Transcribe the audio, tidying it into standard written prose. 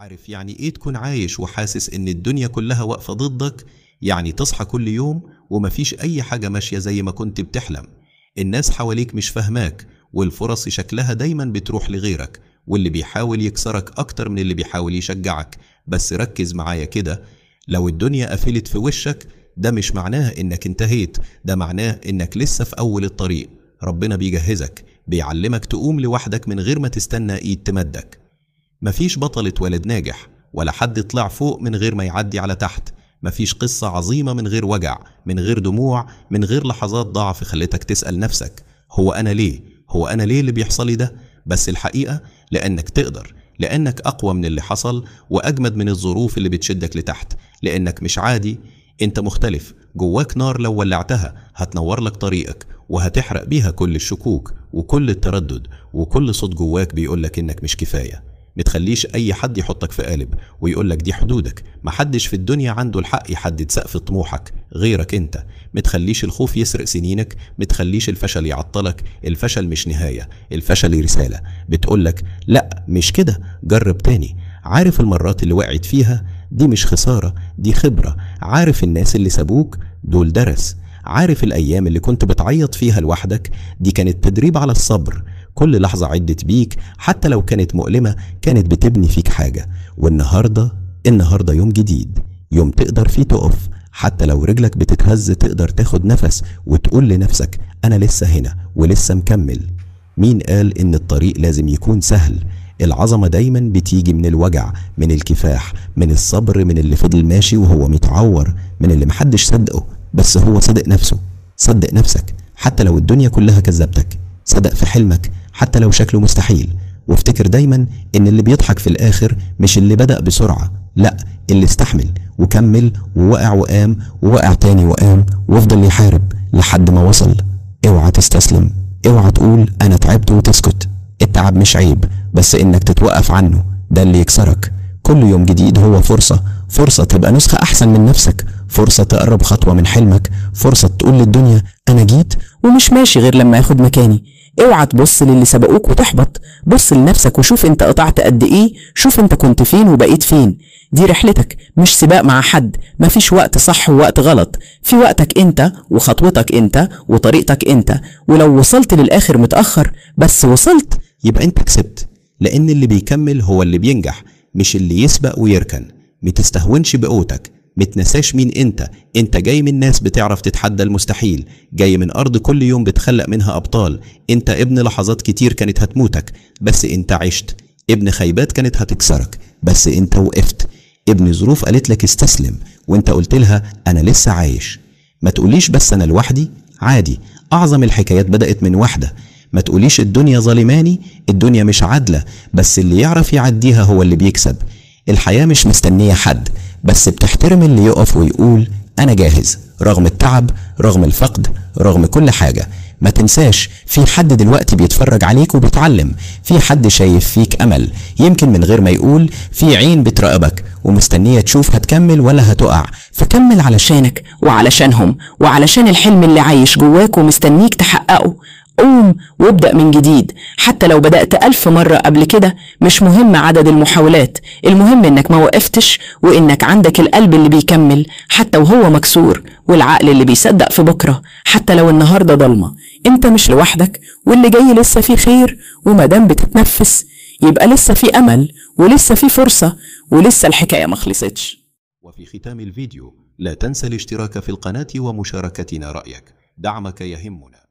عارف يعني ايه تكون عايش وحاسس ان الدنيا كلها واقفة ضدك؟ يعني تصحى كل يوم ومفيش اي حاجة ماشية زي ما كنت بتحلم، الناس حواليك مش فاهماك، والفرص شكلها دايما بتروح لغيرك، واللي بيحاول يكسرك اكتر من اللي بيحاول يشجعك. بس ركز معايا كده، لو الدنيا قفلت في وشك ده مش معناه انك انتهيت، ده معناه انك لسه في اول الطريق. ربنا بيجهزك، بيعلمك تقوم لوحدك من غير ما تستنى ايد تمدك. مفيش بطل اتولد ناجح، ولا حد طلع فوق من غير ما يعدي على تحت. مفيش قصة عظيمة من غير وجع، من غير دموع، من غير لحظات ضعف خلتك تسأل نفسك هو أنا ليه؟ هو أنا ليه اللي بيحصل لي ده؟ بس الحقيقة لأنك تقدر، لأنك أقوى من اللي حصل وأجمد من الظروف اللي بتشدك لتحت، لأنك مش عادي، أنت مختلف، جواك نار لو ولعتها هتنور لك طريقك وهتحرق بيها كل الشكوك وكل التردد وكل صوت جواك بيقولك إنك مش كفاية. متخليش أي حد يحطك في قالب ويقولك دي حدودك، محدش في الدنيا عنده الحق يحدد سقف طموحك غيرك أنت. متخليش الخوف يسرق سنينك، متخليش الفشل يعطلك. الفشل مش نهاية، الفشل رسالة بتقولك لأ مش كده، جرب تاني. عارف المرات اللي وقعت فيها دي مش خسارة، دي خبرة. عارف الناس اللي سابوك دول درس. عارف الأيام اللي كنت بتعيط فيها لوحدك دي كانت تدريب على الصبر. كل لحظة عدت بيك حتى لو كانت مؤلمة كانت بتبني فيك حاجة. والنهاردة، النهاردة يوم جديد، يوم تقدر فيه تقف حتى لو رجلك بتتهز، تقدر تاخد نفس وتقول لنفسك أنا لسه هنا ولسه مكمل. مين قال إن الطريق لازم يكون سهل؟ العظمة دايما بتيجي من الوجع، من الكفاح، من الصبر، من اللي فضل ماشي وهو متعور، من اللي محدش صدقه بس هو صدق نفسه. صدق نفسك حتى لو الدنيا كلها كذبتك، صدق في حلمك حتى لو شكله مستحيل. وافتكر دايما ان اللي بيضحك في الاخر مش اللي بدأ بسرعة، لا، اللي استحمل وكمل ووقع وقام ووقع تاني وقام وفضل يحارب لحد ما وصل. اوعى تستسلم، اوعى تقول انا تعبت وتسكت. التعب مش عيب، بس انك تتوقف عنه ده اللي يكسرك. كل يوم جديد هو فرصة، فرصة تبقى نسخة احسن من نفسك، فرصة تقرب خطوة من حلمك، فرصة تقول للدنيا انا جيت ومش ماشي غير لما اخد مكاني. اوعى تبص للي سبقوك وتحبط، بص لنفسك وشوف انت قطعت قد ايه، شوف انت كنت فين وبقيت فين. دي رحلتك، مش سباق مع حد. مفيش وقت صح ووقت غلط، في وقتك انت وخطوتك انت وطريقتك انت. ولو وصلت للاخر متأخر بس وصلت يبقى انت كسبت، لان اللي بيكمل هو اللي بينجح، مش اللي يسبق ويركن. متستهونش بقوتك، متنساش مين انت. انت جاي من ناس بتعرف تتحدى المستحيل، جاي من ارض كل يوم بتخلق منها ابطال. انت ابن لحظات كتير كانت هتموتك بس انت عشت، ابن خيبات كانت هتكسرك بس انت وقفت، ابن ظروف قالت لك استسلم وانت قلت لها انا لسه عايش. ما تقوليش بس انا لوحدي، عادي، اعظم الحكايات بدأت من واحدة. ما تقوليش الدنيا ظالماني، الدنيا مش عادلة، بس اللي يعرف يعديها هو اللي بيكسب. الحياة مش مستنية حد، بس بتحترم اللي يقف ويقول أنا جاهز، رغم التعب، رغم الفقد، رغم كل حاجة. ما تنساش في حد دلوقتي بيتفرج عليك وبيتعلم، في حد شايف فيك أمل، يمكن من غير ما يقول، في عين بتراقبك ومستنية تشوف هتكمل ولا هتقع. فكمل علشانك وعلشانهم وعلشان الحلم اللي عايش جواك ومستنيك تحققه. قوم وابدأ من جديد، حتى لو بدأت 1000 مرة قبل كده، مش مهم عدد المحاولات، المهم انك ما وقفتش، وانك عندك القلب اللي بيكمل حتى وهو مكسور، والعقل اللي بيصدق في بكرة حتى لو النهاردة ضلمة. انت مش لوحدك، واللي جاي لسه فيه خير، ومادام بتتنفس يبقى لسه في امل ولسه في فرصة ولسه الحكاية ما خلصتش. وفي ختام الفيديو لا تنسى الاشتراك في القناة ومشاركتنا رأيك، دعمك يهمنا.